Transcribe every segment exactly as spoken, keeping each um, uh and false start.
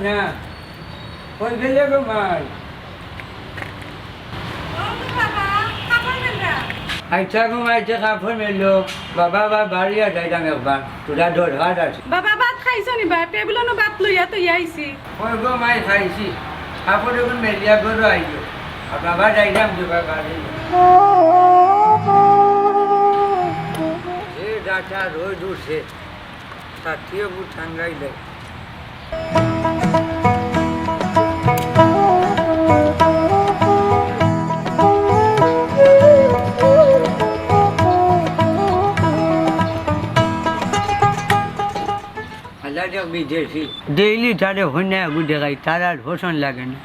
না, কই গেলে গো মাই? ও গো বাবা, কাপড় মেলরা। আচ্ছা গো মাই, যে কাপড় মেললো, বাবা, বাবা, বাড়িয়া যাইতাম একবার, তোরা দরকার আছে। বাবা, ভাত খাইছো নি বা? টেবিলনো ভাত লইয়া তো আইছি। কই গো মাই, খাইছি। কাপড় এখন মেলিয়া ঘরো আইলো। আর বাবা, যাইতাম যে বাবা, বাড়ি। যে ডাটা রোদ উঠছে, তার থেকে বুট টাঙ্গাইলে। আল্লাহ দেখ বিদেশি। ডেইলি তারে হইনা এগু দেখাই, তার আর হোসন লাগে না।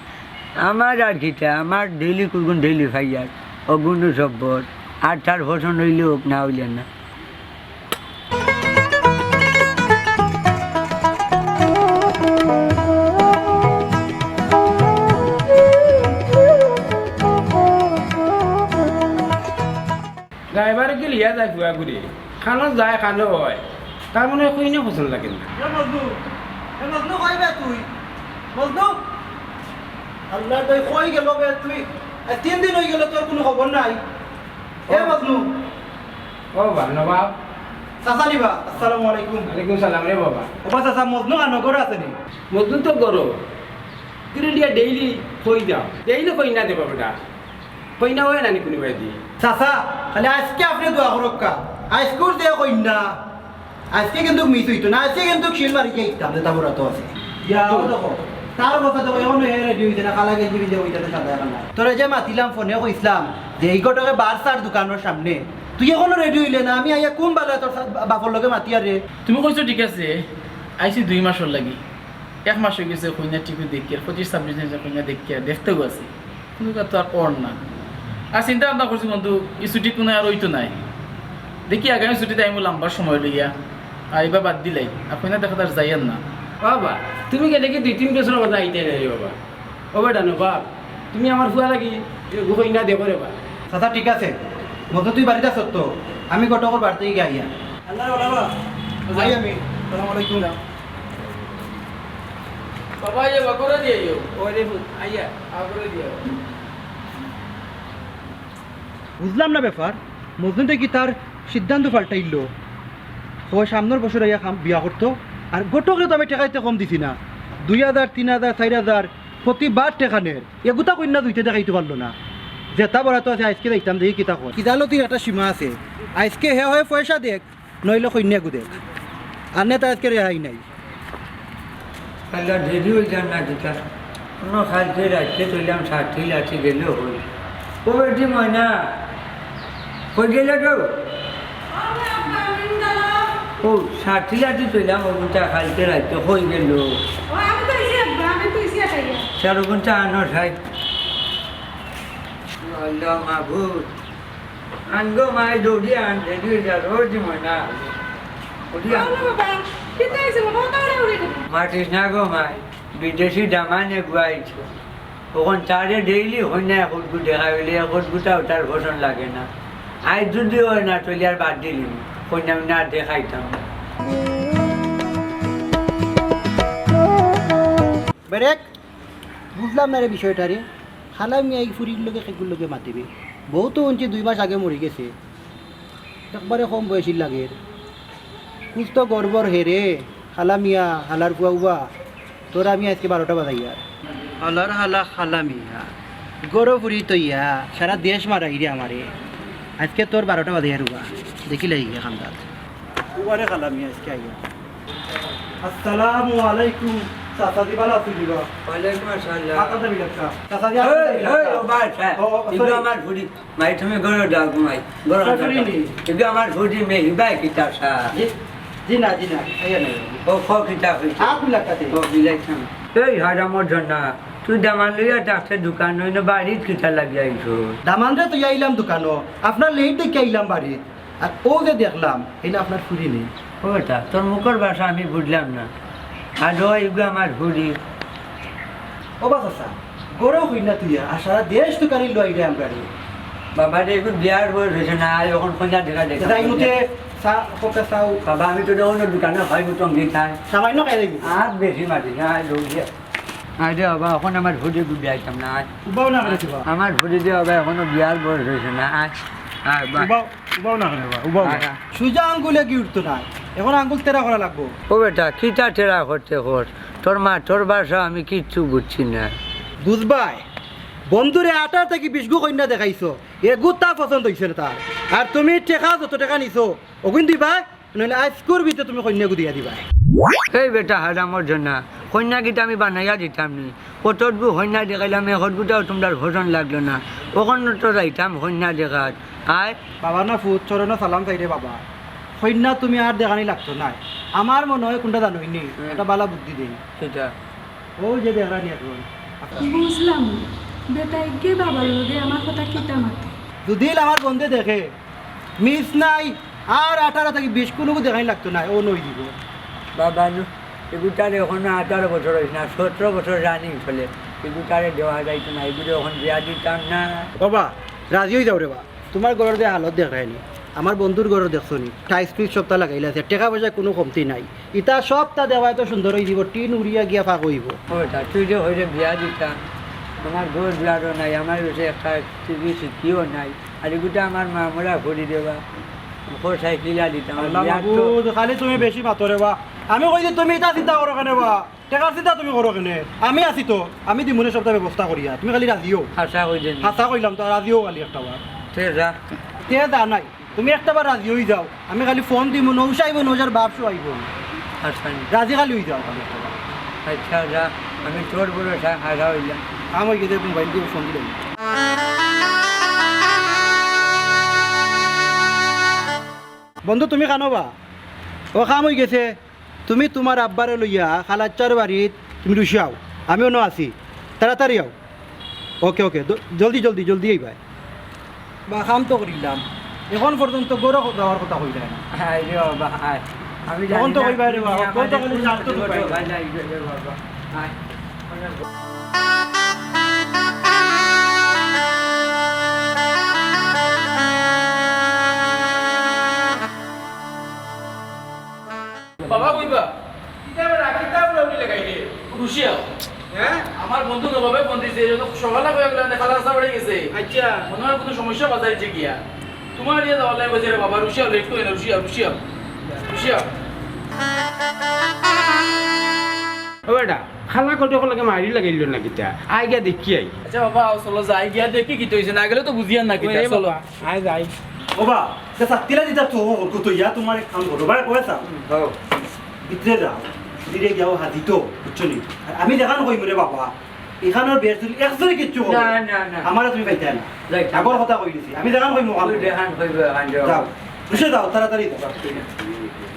আমার আর কিতা, আমার ডেইলি কুরগুন ডেইলি খাইয়ার, অগুনু সব্বর। আর তার হোসন হইলে হোক, না হইলে না। ড্রাইভারে গেলিয়া যায় ফুয়া ঘুরে, খানো যায় খানো হয়, তার মনে হয় কইনে পছন্দ লাগে না। এ মজনু, এ মজনু, কই বে তুই? মজনু, আল্লাহ, তুই কই গেল বে তুই? আজ তিন দিন হয়ে গেল, তোর কোনো খবর নাই। এ ও। মজনু। ও বা, নবাব। চাচা নি বা, আসসালামু আলাইকুম। ওয়ালাইকুম সালাম রে বাবা। ও বা চাচা, মজনু আনো ঘরে আছে নি? মজনু তো ঘরো। কিরে লিয়া ডেইলি কই যাও? ডেইলি কই না দেবা বেটা। কইনা হয় না নি কোনো বায়দি? চাচা, খালি আজকে আপনি দোয়া করুক্কা। আজকুর যে কইনা, আজকে কিন্তু মিস হইতো না, আজকে কিন্তু শিল মারি গিয়ে ইকতাম, যেটা বড় তো আছে। ইয়া, ও দেখো, তার কথা তো এখনো হে রেডি হইছে না, কালা গেঞ্জি পিন্দে হইতে না, সাদা কালা। তোরে যে মাতিলাম ফোনে কইছলাম যে এই ঘটকে বার সার দোকানের সামনে, তুই এখনো রেডি হইলে না, আমি আইয়া কোন বালা তোর সা-, বাপর লগে মাতিয়ার রে। তুমি কইছো ঠিক আছে, আইছি দুই মাসর লাগি। এক মাস হয়ে গেছে, কইনা টিভি দেখিয়ার, পঁচিশ ছাব্বিশ দিন হয়েছে কইনা দেখিয়ার, দেখতেও আছি। কোনো কথা তো আর অর না। আর চিন্তা ভাবনা করছি বন্ধু, এই ছুটি কোনো আর হইতো নাই। দেখি আগামী ছুটিতে আমি লম্বা সময় লইয়া, আর এবার বাদ দিলাই। আর কইনা দেখা তার যাইয়ার না। বাবা, তুমি গেলে কি দুই তিন বছর কথা আইতে নাই রে বাবা? ও বেটা নো বাপ, তুমি আমার ফুয়া লাগি, এ, কইনা দেখো রে বা। চাচা, ঠিক আছে, মতো তুই বাড়িতে আছ তো, আমি ঘটকর বাড়িতে গিয়ে আইয়া। আল্লাহ বাবা, যাই আমি। আসসালামু আলাইকুম। বাবা, ইয়ে বা করে দিয়ে আইও। ওই রে পুত, আইয়া। আ, করে দিয়ে আইও। বুঝলাম না ব্যাপার, মজনুতে কি তার সিদ্ধান্ত পাল্টাইল? হয় সামনের বছর আইয়া খাম বিয়া করতো, আর ঘটকরে তো আমি ঠেকাইতে কম দিছি না, দুই হাজার, তিন হাজার, চার হাজার প্রতিবার ঠেকানের, এগুতা কইনা দুইটা দেখাইতে পারলো না। যেটা বরাত আছে আজকে দেখতাম দেখি কিতা কয়। কিদালতির একটা সীমা আছে, আজকে হে হয় পয়সা দেখ, নইলে কইন্যাগু দেখ। আর নেতা আজকে রেহাই নাই। আল্লাহ, দেরি হয়ে যান না কিতা? কোনো কালকে রাখতে তৈলাম, সাথী লাঠি গেলেও হই। ও বেটি ময়না, কই গেলে গো? ও, সাথী লাঠি তৈলাম, ওগুনটা কালকে রাখতে হয়ে গেল। চার ওগুনটা আনো সাই। আল্লাহ মাবুদ। আনগো মাই দৌড়ি আন, রেডি হয়ে যা, রোজ ময়না। দৌড়ি আন। বাবা, কিতা হইছে? বাবা, তাড়াতাড়ি উঠে গেল। মাতিস না গো মাই, বিদেশি দামানে গুয়াইছে। তখন তারে ডেইলি কইনা একটু দেখা হইলে একটুটাও তার পছন্দ লাগে না। আজ যদি হয় না, তাহলে আর বাদ দিলিম। কইনা উইনা আর দেখাইতাম না। ব্রেক। বুঝলাম না রে বিষয়টা রে। খালা মিয়া এই ফুরির লগে কেগুর লগে মাতিবে। বউ তো হুনছি দুই মাস আগে মরি গেছে। একবারে কম বয়সী লাগের। কুছ তো গড়বড় হে রে। খালা মিয়া, হালার ফুয়া উবা, তোর আমি আজকে বারোটা বাজাইয়ার। হালার হালা খালা মিয়া, গরো ফুরি তো ইয়া, সারা দেশ মারাই রে আমারে। আজকে তোর বারোটা বাজাইয়ার উবা, দেখিলাই গিয়া খান্দাত। উবারে খালা মিয়া আজকে আইয়া। আসসালামু আলাইকুম। চাচা জি ভালা আছইন নি বা? ওয়ালাইকুম আসসালাম। হাত আদা বিলাক্কা। চাচা জি, হাত আদা এই, বিলাক্কা। এই, ও ভাই, হ্যাঁ। ও, ও, ইগু sorry। আমার ফুরি। মাই, তুমি ঘরো যাও, ঘুমাই। ঘরো যাও। Sorry নি। ইগু আমার ফুরি মেয়ে, হিবাই কিতা চা? জি, জি না, জি না। আইয়া নাই। ও, খ কিতা হইছে? হাত বিলাক্কা দে। ও, বিলাইছাম। এই হারামর জন্য, তুই দামান লইয়া থাকতে দোকান হইন, বাড়িত কিতা লাগি আইছো? দামানরে তো আইলাম দোকানো। আপনার লেট দেখি আইলাম বাড়িত। আর ও যে দেখলাম, এইলা আপনার ফুরি নি। ও বেটা, তোর মুখর ভাষা আমি বুঝলাম না। আর ও, ইগু আমার ফুরি। ও বা চাচা, গরো হই না তুই, আর সারা দেশ তো কালি লই রে আমরা রে। বাবা রে, এখন বিয়ার বয়স হয়েছে না, আর এখন কইনা দেখা দেখা। তাই মুতে চা, কফি চাও। বাবা, আমি তো অন্য দোকানে খাই, বুঝতাম কি খাই। সামান্য খাই দেখবি। আর বেশি মাটি না, আর লোক দিয়ে। আরে বাবা, অখন আমার ফুড়ি বিয়া দিতাম না, আয়। উবাও না কেনে বা? আমার ফুড়ি রে বাবা, অখনো বিয়ার বয়স অইছে না, আয়। আয় বা। উবাও, উবাও না কেনে বা? উবাও না। আয়, আয়। সুজা আঙ্গুলে ঘি উঠতো নায়, অখন আঙ্গুল তেড়া করা লাগবো। ও বেটা, কিতা তেড়া করতে কর? তোর মা, তোর ভাষা আমি কিচ্ছু বুঝছি না। বুঝবায়, বন্ধুরে আঠারো থাকি বিশ গু কইন্যা দেখাইছো, এগু তা পছন্দ অইছে না তার। আর তুমি টেকা, যত টেকা নিছো, অগুন দিবায়, নাইলে আইজকুর ভিতরে তুমি কইন্যাগু দিয়া দিবায়। এই বেটা হারামর জনা, কইন্যা কিতা আমি বানাইয়া দিতাম নি? কতগু কইন্যা দেখাইলাম, একগুটাও তুমরার পছন্দ লাগলো না। অখন তো যাইতাম কইন্যা দেখাত। আয়। বাবা না ফুত, চরণো সালাম চাইরে বাবা। কইন্যা তুমি আর দেখানি লাগতো নায়। আমার মনে অয় কুনটা জানোইনি, হুম। একটা বালা বুদ্ধি দেই। কিতা? অউ যে দেখরানি অখন। বুঝলাম, বেটায় গি বাবার লগে আমার কথা কিতা মাতে। যুদি আমার বন্ধে দেখে, মিস নাই, আর আঠারো থাকি বিশ কুনুগু দেখানি লাগতো নায়, অউ নই দিবো। বাবা নু, এগুটারে অখনো আঠারো বছর অইছে না, সতরো বছর running চলে, এগুটারে দেওয়া যাইতো না, এগুরে অখন বিয়া দিতাম না। বাবা, রাজি অই যাও রে বা। তুমার ঘরর যে হালত দেখরায়নি, আমার বন্ধুর ঘরর দেখছোনি, tiles টুইলস সবতা লাগাইলা আছে, টেকা পয়সা কুনু কমতি নাই। ইতা সবতা দেওয়ায় তো সুন্দর অই দিবো, টিন উড়িয়া গিয়া ফাঁক অইবো। ও বেটা, তুই যে কইরে বিয়া দিতা, আমার ঘর দুয়ারও নাই, আমার গেছে একটা টিভি সিটিও নাই, আর এগুটা আমার মা মরা করি দেবা, মোটর সাইকেল আর দিতাম, আমার আল্লাহ বিয়ার তো মাবুদ, খালি তুমি বেশি মাতো রে বা। আমি কই যে তুমি ইতা চিন্তা করো কেনে বা? টেকার চিন্তা তুমি করো কেনে? আমি আছি তো, আমি দিমুনে সবতা ব্যবস্থা করিয়া, তুমি খালি রাজি অও। হাছা কই দেন। হাছা কইলাম তো, রাজি অও খালি একটা বার। তে যা। তে যা নাই, তুমি একটা বার রাজি অই যাও, আমি খালি ফোন দিমু, নৌশাইবো, নৌশার বাপসু আইবো। আচ্ছা। রাজি খালি অই যাও খালি একটা বার। আচ্ছা যা, আমি তোর বড় হাছা অইলাম। কাম অই গেছে, মোবাইল দিয়া ফোন দিলাম। বন্ধু, তুমি কানো বা? ও কাম অই গেছে। তুমি তুমার আব্বারে লইয়া খালাচ্চার বাড়িত তুমি রুশিয়াও, আমি অনো আছি, তাড়াতাড়ি আও। ওকে, ওকে, দ-, জলদি, জলদি, জলদি আইবায়। বা, কাম তো করিলাম, অখন পর্যন্ত ঘরো যাওয়ার কথা কইলায় না। হায় রে বাবা, হায়। আমি অখন তো জানি না কইবায় রে বাবা, তুমি অখন তো আমারে খালি কোন স্বার্থ সুযোগে ঢুকাইবায়। ঢুকাইলা, এই রে বাবা। হায়। বাবা কইবা? কিতা বেটা, কিতা উড়াউড়ি লাগাইলে? রুশিয়া। হ্যাঁ? আমার বন্ধু নবাবে ফোন দিছে, এই জন্য সকালে কইয়া গেলাম, দেখা রাস্তা বেড়ে গেছে। আচ্ছা। মনে হয় কোনো সমস্যা বাজারে যে গিয়া। তোমার ইয়ে যাওয়ার লাগে বলছে, "রে বাবা, রুশিয়া, লেট করে না, রুশিয়া, রুশিয়া, রুশিয়া।" ও বেটা, খালা কত লাগে মারি লাগাইল না কিতা? আই গিয়া দেখি আই। আচ্ছা বাবা, আও চলো যাই গিয়া দেখি কিতা অইছে, না গেলে তো বুঝিয়ার না কিতা। ওরে চলো। বাবা। আয় যাই। ও বা, তে সাত্তিলা দিতা তো, কত ইয়া তোমার এক কাম করো, বা, কয়ে চাও। হুম, যাও। ভিতরে যাও, ভিতরে গিয়াও হাজি তো, বুঝছো নি? আর আমি দেখান কইমু রে বাবা, এখানোর বের তুলি, এক জনে কিচ্ছু করো না, না। না, না। আমারে তুমি পাইতায় না। যাই, আগর কথা কই দিছি, আমি দেখান কইমু, ওখান তুই দেখান কইবে, ওখান যাও। যাও, বসে যাও, তাড়াতাড়ি যাও। ঠিক আছে।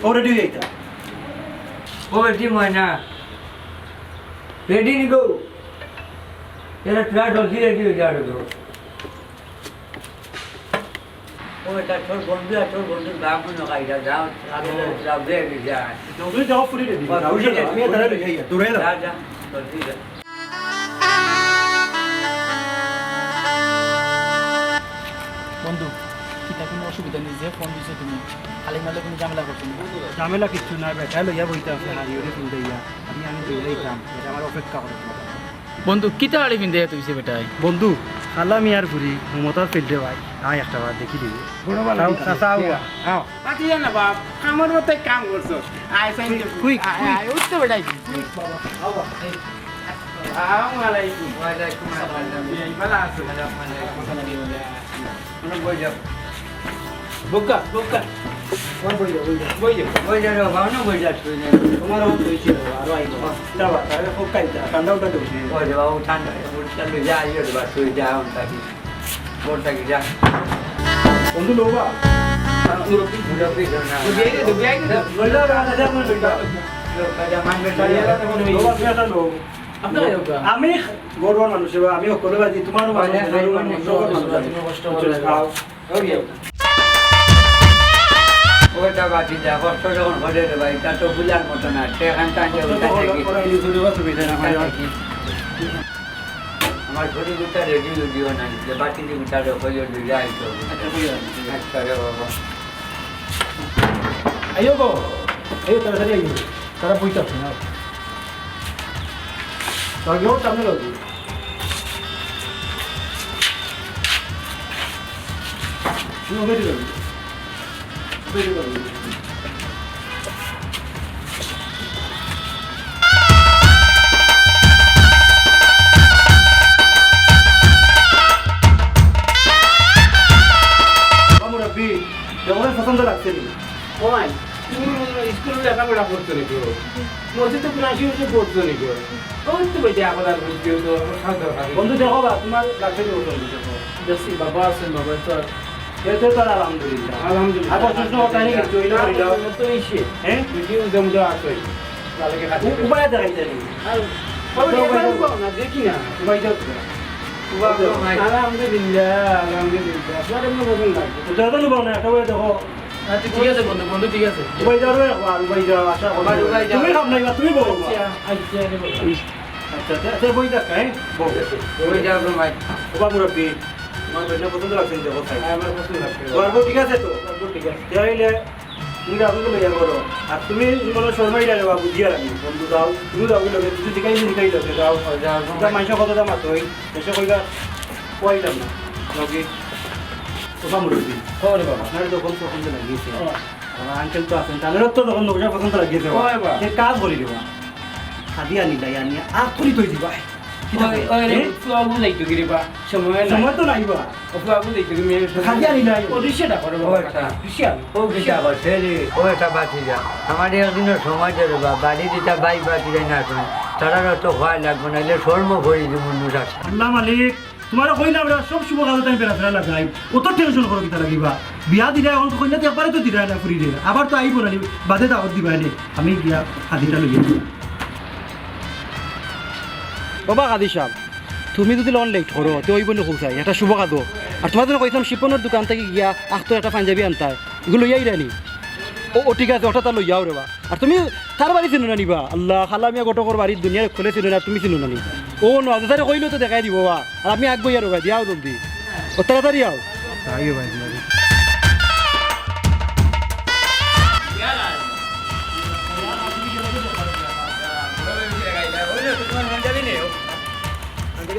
ও রেডি হয়ে যাইতা। ও বেটি ময়না, রেডি নি গো? এরা ট্রাক ঢলছি রেডি হয়ে যাও গো। ও, এটা তোর বন্ধু আর তোর বন্ধুর বাপ মনে হয়, এটা যাও, আগে ও। যাও, যাও, যাও, যাও। তুমি যাও, ফুরি রেডি। বাস, যাও, ফুরি যাও, রেডি, আমি ফুরি তাহলে রেডি। যাই, দূরে যাও। যা, যা, জলদি যা। বন্ধু, কিতা কোনো অসুবিধা নেই, যে ফোন দিছো তুমি, খালি মালে কোনো ঝামেলা করছো না? ঝামেলা কিচ্ছু না, বেটা লইয়া বইতে আছে, হারি উড়ি ফোন দিয়া, আমি, আমি দৌড়াইতাম, এটা আমার অপেক্ষা করে। বন্ধু, কিতা শাড়ি পিন্দে তুইছে বেটায়? বন্ধু, খালা মিয়ার ফুরি, মমতাজ ফেলতে ভাই। আয় একটা বার দেখি দিবি। বড় ভালো চাও, হইছে। চাও, চাও। আও। পাঠিয়ে না বাপ, আমার মতো কাম করছো। আয়, সাইন করছো। কুইক, আয়, কুইক। আয়, উঠতে বেটাই। কুইক বাবা, আও বাবা। আসসালামু আলাইকুম। ওয়ালাইকুম আসসালাম। এই, ভালো আছো? আলহামদুলিল্লাহ। মানে বই যাও। বউক্কা, বউক্কা। তোমার বই যাও, বই যাও। বই যাও। বই যাও রে বাবা, না বই যাও, তুই নে। তোমার অবস্থা হয়েছিল, আরো আইবো। যাও, তাহলে খুব কাইটা, ঠান্ডা উঠা দেবো। ওই রে বাবা, ঠান্ডা, উঠা লই যা, আইও রে বাবা, তুই যা, আমি থাকি। বড় থাকি, যা। বন্ধু, লো বা? মুরব্বি, মুরব্বি, না। লো, বিয়াই দে, বিয়াই দে। লো, লো, লো, লো, লো, লো। লো, যা, মানবে, যা, যা। লো বা, তুই একটা লো। আপনার আমি গরিব মানুষ, এবার আমি হকলে বাজি, তোমারও মানুষ, আরে, গরিব মানুষ, আরে, সকল মানুষ আরে, আছে। কষ্ট করে খাও। ওই যে। ওটা বাজি যা, কষ্ট যখন করে রে ভাই, তা তো বুঝার মতো না। সে এখান থেকে কষ্ট ওখান তো হলো, থেকে। ওরা এই দূরে বা সুবিধা না হয়। ওখান থেকে। আমার ঘড়ি গুটা রেডি, রেডিও নাই। যে বাকি যে গুটা রে, ওই ওই যাই তো। আচ্ছা, ঠিক আছে। আচ্ছা রে বাবা। আইও গো। এই তাড়াতাড়ি আইও। তারা বইতে আছে না। আগে ওর সামনে লাগবে। তুমি ওকে দিলাম। ওকে দিলাম। ও মুরব্বি, দেখো, পছন্দ লাগছে নি? ওই, তুমি স্কুলে লেখাপড়া করছো নাকি? মসজিদে কোরআন শরীফ পড়ছো নাকি? ওই তো বেটা আবার আর বুঝিও তো, আমার সাথে দরকার নেই। বন্ধু, দেখো বা, তোমার লাগছে নি পছন্দ, দেখো। দেখছি, বাবা আছেন, বাবা তো আর এতে তো আর আলহামদুলিল্লাহ। আলহামদুলিল্লাহ। আর প্রশ্ন করতে নেই, কিছু হইলে করি দাও। তো এই সে, হ্যাঁ? ভিডিও জমজো আছে। তাহলে কি খাতে উ-, উপায় দেখাইতে নেই। আর বাবা, উপায় এটা দেখাইতে উপায় না, দেখি না। উপায় দেখাইতে নেই। উপায় দেখাইতে নেই। আলহামদুলিল্লাহ, আলহামদুলিল্লাহ। আপনার এমন পছন্দ লাগে। তো যত নেবো না, একটা উপায় দেখো। আচ্ছা, ঠিক আছে বন্ধু, বন্ধু ঠিক আছে। উবাই যাও রে, আর উবাই যাও, আচ্ছা, উবাই, উবাই যাও। তুমি খাম নাই বা, তুমি বলো। আচ্ছা, আচ্ছা, আরে বলো। আচ্ছা, আচ্ছা, আচ্ছা, বই দেখ, হ্যাঁ? বউ। বই যাও তো ভাই। ওবা মুরব্বি, তোমার বেটা পছন্দ লাগছে নি দেখো, ভাই। হ্যাঁ, আমার পছন্দ লাগছে। তোমার বউ ঠিক আছে তো? আমার বউ ঠিক আছে। তাইলে তুমি রাহুলকে লইয়া করো। আর তুমি মনে শর্মাই যাবে বা, বুঝিয়া রাখি। বন্ধু যাও, তুমি যাও, ওই লগে কিছু শিখাই, শিখাই লগে যাও। যাও, যাও। এটা মানুষের কথা মাত্র, ওই দেশে কইবা, কইলাম না। লগে। ওবা মুরব্বি। ও রে বাবা। আপনার যখন পছন্দ লাগিয়েছে, ও। আমার আঙ্কেল তো আছেন, তাদের তো তখন নকশা পছন্দ লাগিয়েছে। ও বাবা। এক কাজ করি দেবা। খাদি আনি লাই, আনি আগ করি তৈ দিবা। কি ওই, থাকে? ওই রে, এ? ফুয়া বুঝাইতো কি রে বা? সময় নাই। সময় তো নাই বা। ও ফুয়া বুঝাইতো কি মেয়ে? খাদি আনি লাই। ও দৃশ্যটা করো ও বাবা। একটা। দৃশ্য আনো। ও কিতা করছে রে? ও একটা বাঁচি যা। আমার একদিনও সময় দে রে বা। বাড়ি দিতা বাই বাঁচি যায় না এখন। তারা তো খোয়া লাগবো না, এলে শর্ম করি দিব নুরা। আল্লাহ মালিক, তোমারে কইলাম না, সব শুভ কাজে আমি বেড়াফেরা লাগাই। অত টেনশন করো কিতা লাগিবা? বিয়া দিলে এখন তো কইলা তো একবারে তো দিলাই না ফুরিরে। আবার তো আইবো না নি, বাদে দাওয়াত দিবা নে। আমি গিয়া খাদিটা লই আইবো। ওবা খাদি সাব, তুমি যদি লন লেট করো, তে ওই বন্ধু কোথায়? একটা শুভ কাজও। আর তোমার জন্য কইছিলাম শিপনের দোকান থাকি গিয়া আখতো একটা পাঞ্জাবি আনতায়। এগুলো লইয়া আইরানি। ও, ও ঠিক আছে, ওটা তার লইয়াও রে বা। আর তুমি তার বাড়ি চিনো না নি বা? আল্লাহ, খালা মিয়া ঘটকর বাড়ি দুনিয়ার খুলে চিনো না, তুমি চিনো না নি? ও, নজরে কইলো তো দেখাই দিব বা। আর আমি আগ বইয়া রোগা দিয়াও জলদি। ও, তাড়াতাড়ি আও। আইও ভাই, আইও।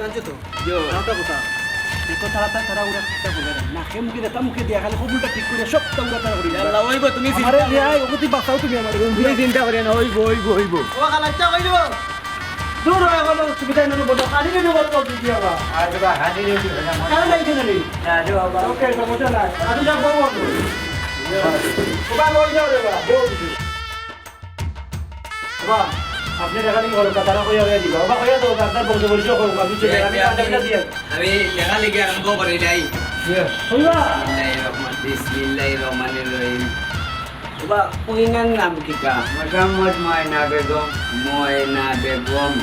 আনছো তো? ইয়ো। তারা ওটা কোথা? দেখো, তারা, তারা, তারা ওরা কিতা বলে না। নাকে মুখে দেতা মুখে দিয়া খালি কবুলটা ঠিক করে সব তা ওরা তারা করি। আল্লাহ, ওই গো, তুমি আমারে চিন্তা রিয়া, করো। ওকে তুই বাঁচাও তুমি আমারে। তুমি চিন্তা করিও না, ওই গো, ওই গো, ওই গো। ও খালা, ইচ্ছা কইলো। দূর হয়ে গেল, অসুবিধা নেই, বলো, খালি রেডি বলো, বলো, দিদি বাবা। আর বাবা, খালি রেডি হয়ে যাবো। কারণ নাই কেন রে? না রে বাবা। ওকে, সমস্যা নাই। আমি যাবো, বলো। ও বাবা, ওই যাও রে বাবা, বল। বাবা, আপনি লেখালেখি করো, তারা কইয়া কইয়া দিবা। বাবা, কইয়া দাও, আপনার বংশ পরিচয় করো, আমি ছেলে, আমি পাঞ্জাবিটা দিয়ে। আমি লেখালেখি আরম্ভ করি যাই। ইয়ে। কইবা? বিসমিল্লাহির রহমান, বিসমিল্লাহির রহমানির রহিম। বাবা, কইনার নাম কিতা? মোহাম্মদ ময়না বেগম। ময়না বেগম।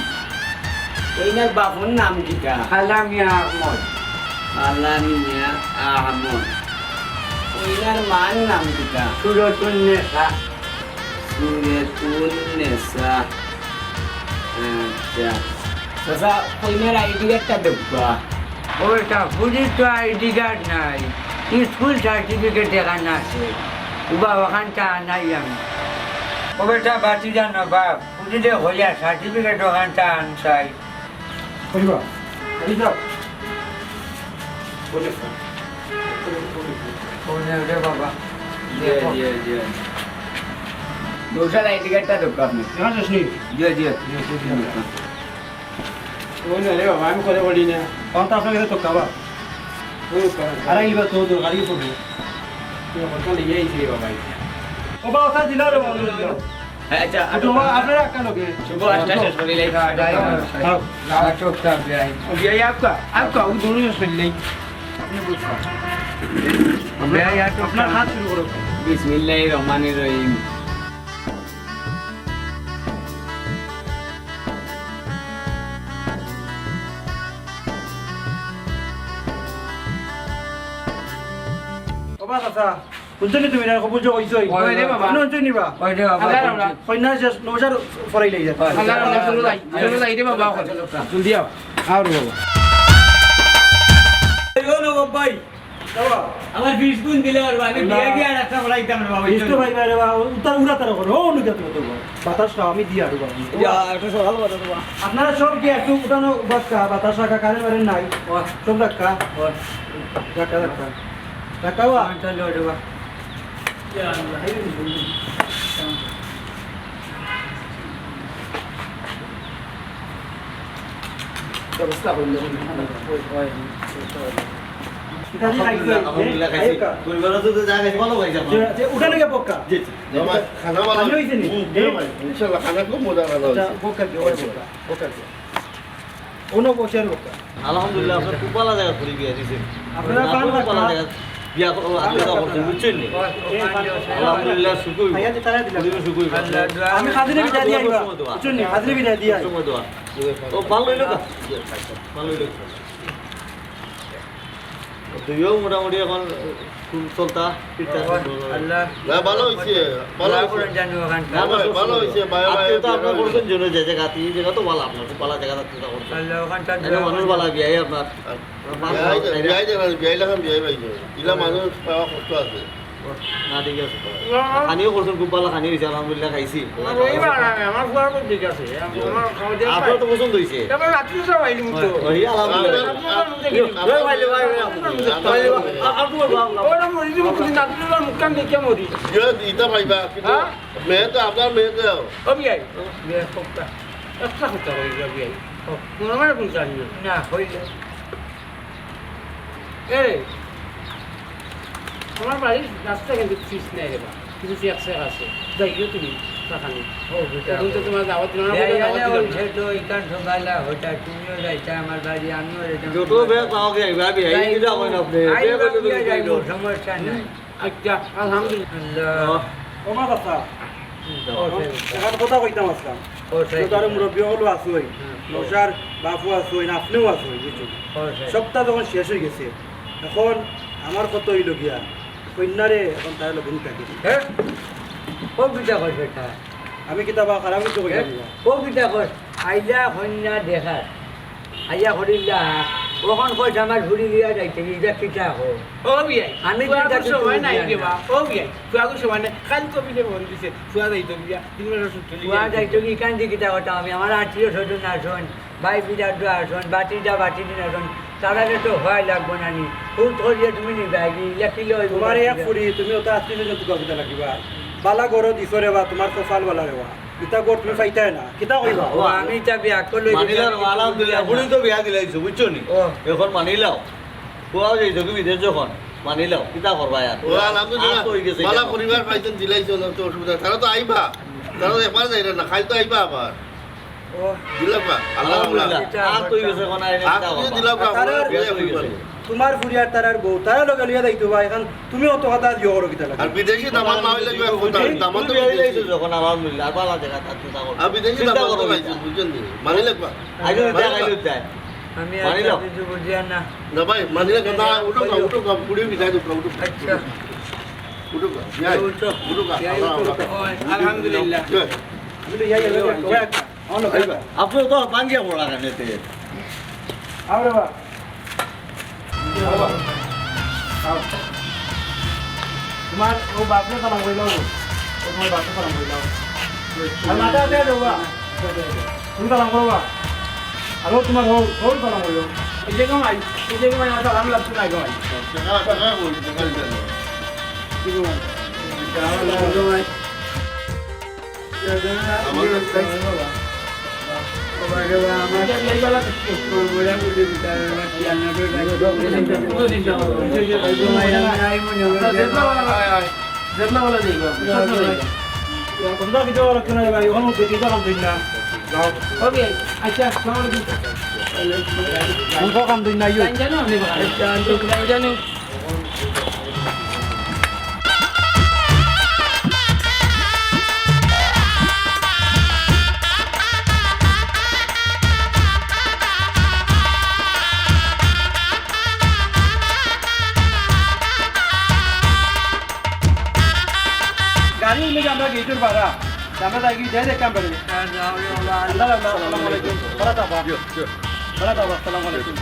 কইনার বাপর নাম কিতা? কালামিয়া আহমদ। কালামিয়া আহমদ। কইনার মার নাম কিতা? সুরতুন্নেসা। সুরতুন্নেসা। আচ্ছা। চাচা, কইনার আইডি কার্ডটা দেখবা। ও বেটা, ফুরির তো আইডি কার্ড নাই, স্কুল সার্টিফিকেট দেখান আছে। উবা, ওখানটা নাই আমি। ও বেটা, বাতি জানো বাপ, ফুরিরে হইয়া সার্টিফিকেট ওখানটা আনছাই। কইবা, এই যাও। বলে স্যার। ওরে, ওরে বাবা। জি, জি, জি। নৌশাদ আইডি কার্ডটা দেখবা আপনি। এখানে শেষ নেই। জি, জি। ওই না রে বাবা, আমি করে বলি না। তখন তো আপনার কাছে তো খাবার। ওই খাবার। আরে, এবার তো দরকারি পড়বে। তুই এখন কাল ইয়ে আইছি রে বাবা। ও বাবা, ওটা দিলাও রে বাবা, দিলাও। হ্যাঁ, আচ্ছা, আচ্ছা, আটো। বাবা, আপনারা একটা লোকে। শুভ আটটা শেষ করি লাই। হ্যাঁ, হ্যাঁ। হ্যাঁ। আচ্ছা, আচ্ছা, বিয়াই। বিয়াই, আপকা, আপকা, ও দোনো শেষ করি লাই। আপনি বলুন। বিয়াই, আটো। আপনার হাত শুরু করো। বিসমিল্লাহির রহমানির রহিম। ও বাবা, চাচা, বুঝছো নি তুমি না? বুঝছো, ওই যে, ওই। ওই রে বাবা। আপনি বুঝছো নি বা? ওই রে বাবা। আল্লাহ রাম রাম। কইনা শেষ, নমস্কার, ফরাই লই যায়। আল্লাহ রাম রাম, চলো যাই, চলো যাই রে বাবা। জলদি আও, আও রে বাবা। এই ও নবাব ভাই, বাবা, আমার বিশ গুণ দিলে পারবা, আমি বিয়া গিয়া আর একটা বলাইতাম রে বাবা। বিশ তো ভাই, ভাই রে বাবা, উতার উড়া তারা করো, ও, অনুকে তো দেবো। বাতাস খাও, আমি দিয়া আর বাবা। ইয়া, একটা সকাল কথা দেবো। আপনারা সব কি একটু উঠানো বাক্কা, বাতাস রাখা, কারেন্ট মারেন্ট নাই। ও। সব ধাক্কা। ও। ধাক্কা, ধাক্কা। ধাক্কা বা? আচ্ছা, লো রে বাবা। ইয়া আল্লাহ। ব্যবস্থা করলে ওই, ওই, ওই, ওই। আলহামদুলিল্লাহ, আলহামদুলিল্লাহ, খাইছি। আইকা। পরিবারও তো যা খাইছি, ভালো খাইছি আমরা। যে, যে, উঠানে গিয়া বক্কা। জি, জি। জি, আমার খানা ভালো খানা হইছে নি? হুম, জি, ভাই। ইনশাআল্লাহ, খানা খুব মজা, ভালো আচ্ছা, হইছে। বক্কা দিও, ওই বক্কা, বক্কা দিও। অন্য বসে আর বক্কা। আলহামদুলিল্লাহ, আপনার খুব ভালো জায়গা ঘুরে বিয়া দিয়েছেন। আপনারা আপনার পান খুব ভালো খান। জায়গা বিয়া কর-, আপনি তো করছেন, বুঝছেন নি? আলহামদুলিল্লাহ, শুকুর। খাইয়া যে তারা দিলাম। শুকুর। আমি খাদিরে বিদায় দিয়ে আইবা। বুঝছেন নি? খাদিরে বিদায় দিয়ে আইবা। সময় দেওয়া। ও, ভালো হইলো তো? ভালো হইলো। দুইও মোটামুটি এখন খুব চলতা, ফিরতা। আল্লাহ। না, ভালো হইছে, ভালো দোয়া হইছে। করেন জানি ওখানটা। না, ভাই, ভালো হইছে, ভাই, ভাই, আত্মীয় তো আপনার ভাই। করছেন জন্য যে জায়গা, এই জায়গা তো ভালো আপনার, খুব ভালো জায়গা আত্মীয় তো করছেন। আল্লাহ, ওখানটা এনে দোয়া মানুষ করেন। ভালো বিয়াই আপনার। আর বিয়াই দে, বিয়াই দে, বিয়াই লাখান বিয়াই ভাই। ইলা মানুষ পাওয়া কষ্ট আছে। না, ঠিক আছে। খানিও করছেন, খুব ভালো খানি হইছে, আলহামদুলিল্লাহ খাইছি। আমার এই বাড়া নাই, আমার ফুয়ার খুব ঠিক আছে। আমার খাওয়া দাওয়া আপনার তো পছন্দ হইছে। এবার রাত্রে তো আইলি মুক্ত। ওই, আলহামদুলিল্লাহ। রাত্রে তো মুক্ত খেলি। ওই, ভাই, ভাই, ভাই, ভাই, ভাই, ভাই, আ-, আ-, আ-, ওরা মরি দিব, কিন্তু রাত্রে তো মুখখান দেখিয়া মরি। ইয়ে, ইটা ভাইবা, কিন্তু হ্যাঁ? মেয়ে তো আপনার মেয়ে তো। ও বিয়াই, ও বিয়াই, একটা কথা কই, ও বিয়াই। ও, মনে মনে কোন জানি না। না, হইলে। এই, আমার বাড়ির রাস্তা কিন্তু পিচ নাই রে বা, কিছু চেক চেক আছে। যাইও তুমি, তাখানি। ও, বেটা। এখন তো তোমার দাওয়াত দিলাম না, বেটা, দাওয়াত দিলাম না। ওই ছেলে তো ইখান সকালে হঠাৎ তুমিও যাইতা আমার বাড়ি, আমিও যাইতাম যত তোমার বেলা বাড়ি। পাও গে, ভাবি, এই যাই দিকে তো, যাবেন আপনি। আই বে বলে বাবুয়া তো যাইবো, যাইবো। সমস্যা নাই। আচ্ছা, আলহামদুলিল্লাহ। আল্লাহ। ও মা বাবা। হুম। ও, ও, সাহেব। এখন কথা কইতাম আসলাম। ও, সাহেব। তো তার মুরব্বি হলো আসুই। হুম। নৌশার বাপও আসুই, আপনিও আসুই, বুঝছো? ও, সাহেব। সবটা যখন শেষ হয়ে গেছে, এখন আমার কত হইল গিয়া, কন্যারে এখন তার লগে নিতে গেছে। হ্যাঁ? ও কিতা কয় বেটা? আমি কিতা বা খারাপ কিছু কইলাম না। ও কিতা কয়? আইলা কন্যা দেখার। আইয়া করিলা, ওখান কইছে আমার ঘুরি লিয়া যাইতে, ইটা কিতা কয়? ও বিয়াই, আমি ফুয়াগুর কিতা কিছু সময় নাই বুঝলাম রে না। বা। ও বিয়াই, ফুয়াগুর সময় নাই। খালি কবিরে ফোন দিছে, ফুয়া যাইতো গিয়া, তিন মাসের ছুটি ফুয়া লইয়া যাইতো কি, কান্দি কিতা কথা আমি, আমার আত্মীয় স্বজন না শোন। ভাই বিরাট দোয়া আছন, বাতিজা বাতিজি আছন, তারারে তো হয় লাগবো না নি। হুট করিয়া তুমি নিবায় কি, ইলা কিলা অইবো তোমার এক বাতিজা? ফুরি, তুমি অত আত্মীয় স্বজন তো কবিতা লাগিবা। বালা ঘরো দিছো রে বা, তোমার কপাল বালা রে বা। ইতা ঘর তুমি পাইতায় না, কিতা কইবা? ও, আমি ইতা বিয়া করলে মানিলাও, আলহামদুলিল্লাহ, ফুরি তো বিয়া দিলাইছো, বুঝছো নি? ও। এখন মানিলাও। ফুয়াও যাইতো কি বিদেশ যখন, মানিলাও, কিতা করবা আর? ও, আলহামদুলিল্লাহ। আর তো হই গেছে বালা কেন? পরিবার পাইছেন, দিলাইছো না, তো অসুবিধা। তারা তো আইবা। তারা তো একবার যাইরা না, খালি তো আইবা আবার। ও। দিলাম বা, আল্লাহ আল্লাহ। আলহামদুলিল্লাহ। আর তো হইছে কোন আইনে আর দাও তুমি বাবা। দিলাম বা, তারার বিয়া তো হইছে। তোমার ফুরিয়ার তারার বউ, তারা লগে লইয়া যাইতো বা, এখন তুমি অত কথা দিও করো কিতা লাগে? আর বিদেশি দামান না হইলে কি আর কথা? তুমি দামান তো বিয়া বিদেশি। দিলাইছো যখন, আলহামদুলিল্লাহ, আর বালা জায়গা থাকতে তা করো। আর বিদেশি চিন্তা দামান করো তো না। পাইছো, বুঝছেন নি? মানি লাগবা। আইজো মানি দিতে লাও। আইজো দেয়। আমি মানি একটা লাও। কিছু বুঝিয়ার না। না ভাই, মানি লাগবা না, উঠো না, উঠো না, পুড়ি বিদায় দেবো, উঠো। আচ্ছা। উঠো না, বিয়াই। উঠো। উঠো না, বিয়াই আল্লাহ, উঠো। আল্লাহ। ওই, আলহামদুলিল্লাহ। জয়। আমি তো ইয়াই, ইয়াই, ইয়াই, ইয়াই। আপনি তো ভাঙ্গিয়া পড়া কেন এতে? আও রে বাবা। আও বাবা। আও। তোমার ও বাপরে সালাম কইলাও। ও তোমার বাপরে সালাম কইলাও। আর মাথা আছে রে বাবা। তুমি সালাম করো বাবা। আর ও তোমার হৌ, হৌ সালাম কইলো। এই যে গো মাই, এই যে গো মাই, আমার সালাম লাগতো না গো মাই। টাকা, টাকা বলি, টাকা দিতে হবে। কি গো মাই? সালাম লাগতো মাই। গাড়ি উঠলে যে আমরা গেটের বারা, আমরা যাই কি যাই দেখতাম পারি। আল্লাহ, আল্লাহ, আসসালামু আলাইকুম। ভালা থাকবা। ভালা থাকবা, আসসালামু আলাইকুম।